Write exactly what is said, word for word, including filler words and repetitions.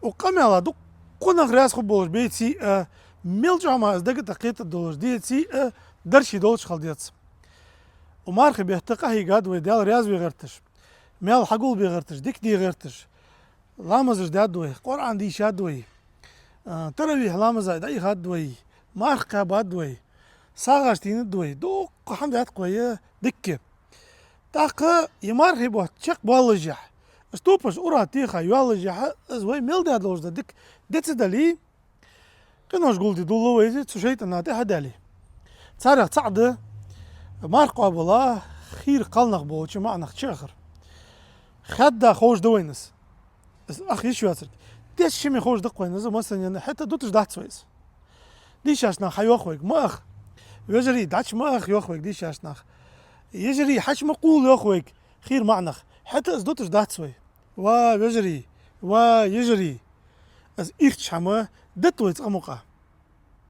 Укх къамаьла дуккха нах раьза хургболаш беце а, мел чӀоагӀа мара из дага тӀа кхетаргдолаш деце а, дарши долча хала деза. Укх мархий бетта къахьийгад вай Даьла раьза ве гӀерташ, маьл хьагулбе гӀерташ, дика де гӀерташ, ламазаш даьд вай, Къуръан дийшад вай, а, таравихь ламаза дӀаихад вай, марха кхаьбад вай, сагӀаш тийнад вай, дуккха хӀама даьд-кх вай дика. ТӀаккха из мархий бутт чакхбоаллашехь, из топаш ура-теха йоаллашехь, из вай мел даь долаш да дика де ца дале, къинош гулде дулл вай из цу шайтӀана тӀехьа а даьле. Царех цаӀ да марха къоабала хийра кхалнах болча маӀанах чу ахар. Хаьдда ховш да вайна из. Из ах йиш йоацар. Дешаш ма ховш да-кх вайна из, массанена хӀаьта дуташ дац вай из. Дийшача наха хьайоах вайга: ма ах, вежарий, дӀачу ма ах, йоах вайга дийшача наха. Йижарий, хьачу ма кхувла, йоах вайга хийра маӀанах. ХӀаьта из дуташ дац вай. Ва вежарий, ва йижарий, из ихча хӀама дат вай цкъа мукъагӀа.